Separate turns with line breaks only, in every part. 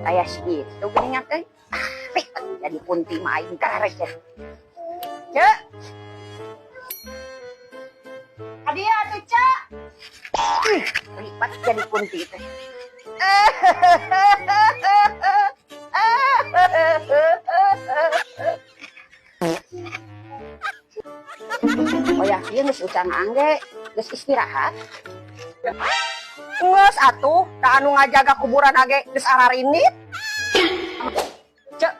Aya si itu geuningan euy. Ah, jadi kunti mah aing karek. Cek. Adia atuh, Cak. Lipat jadi kunti teh. Oh ya, ieu geus ucang angge, geus istirahat.
Geus atuh, da anu ngajaga kuburan age geus ararinit. Cek.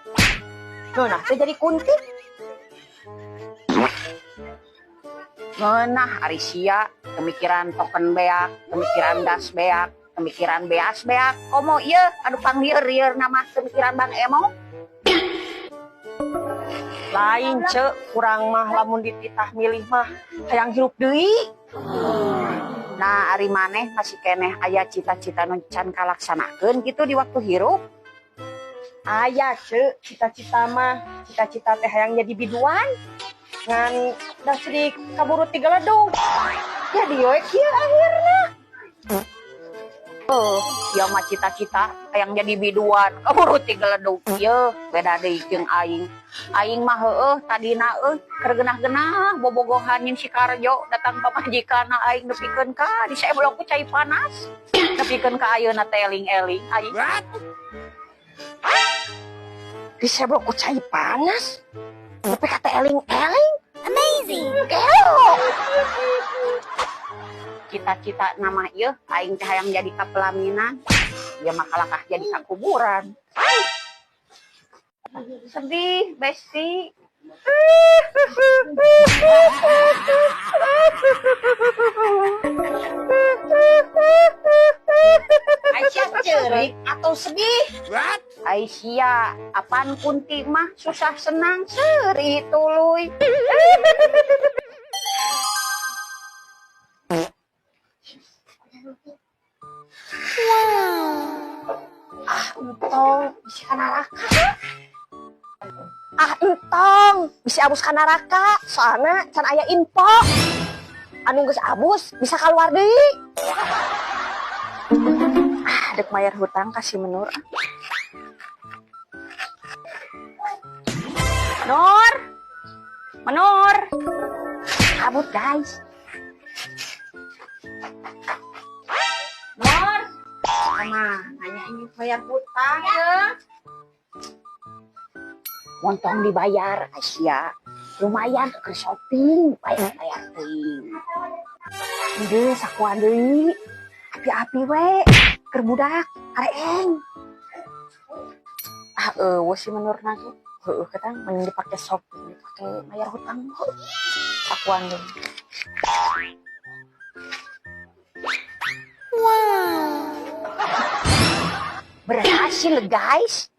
Ngeunah teh jadi kunti.
Ngeunah ari sia, pemikiran token beak, pemikiran das beak, pemikiran beas beak. Komo ieu anu panglieur-lieur nama pemikiran Bang Emo.
Lain cek, kurang mah lamun dititah milih mah hayang hirup deui.
Nah, ari maneh masih keneh aya cita-cita nu can kalaksanakeun gitu di waktu hirup.
Aya cek, cita-cita mah, cita-cita teh hayang jadi biduan. Ngan dah sedih kaburu tigaledug. Jadi we kieu akhirna.
Oh, ieu mah cita-cita hayang jadi biduan, kaburu tigaledug. Ieu beda deui jeung aing. Aing mah heueuh tadina euy keur genah-genah bobogohan jeung si Karjo datang pamajikanna aing nepikeun ka diseblok ku cai panas. Nepikeun ka ayeuna teh eling-eling aing.
Diseblok ku cai panas. Nepi ka teh eling-eling.
Amazing.
Gelo.
Cita-cita nama ieu aing teh hayang jadi ka pelaminan. Ieu mah kalakah jadi ka kuburan. Sedih, besti.
Aisyah cerik atau sedih?
Aisyah, apaan kunti mah susah senang seri tuluy.
Ah, entong bisi ka neraka. Ah, entong bisi abus ka neraka. Soalna can aya info. Anu geus abus bisa keluar deui. Ah, dek bayar hutang ka si Menur. Nur. Menur.
Kabut, guys. Nur. Sama nanya ini bayar hutang ya. Montong dibayar, Aisyah. Lumayan ke shopping, bayar-bayar teuing. Geus sakuan deui. Api-api we, keur budak, areeng.
Ah, eueuh si Menurna ge. Heueuh ketang mending dipake shopping, dipake bayar hutang. Heueuh. Sakuan deui.
Wow.
Berhasil, guys.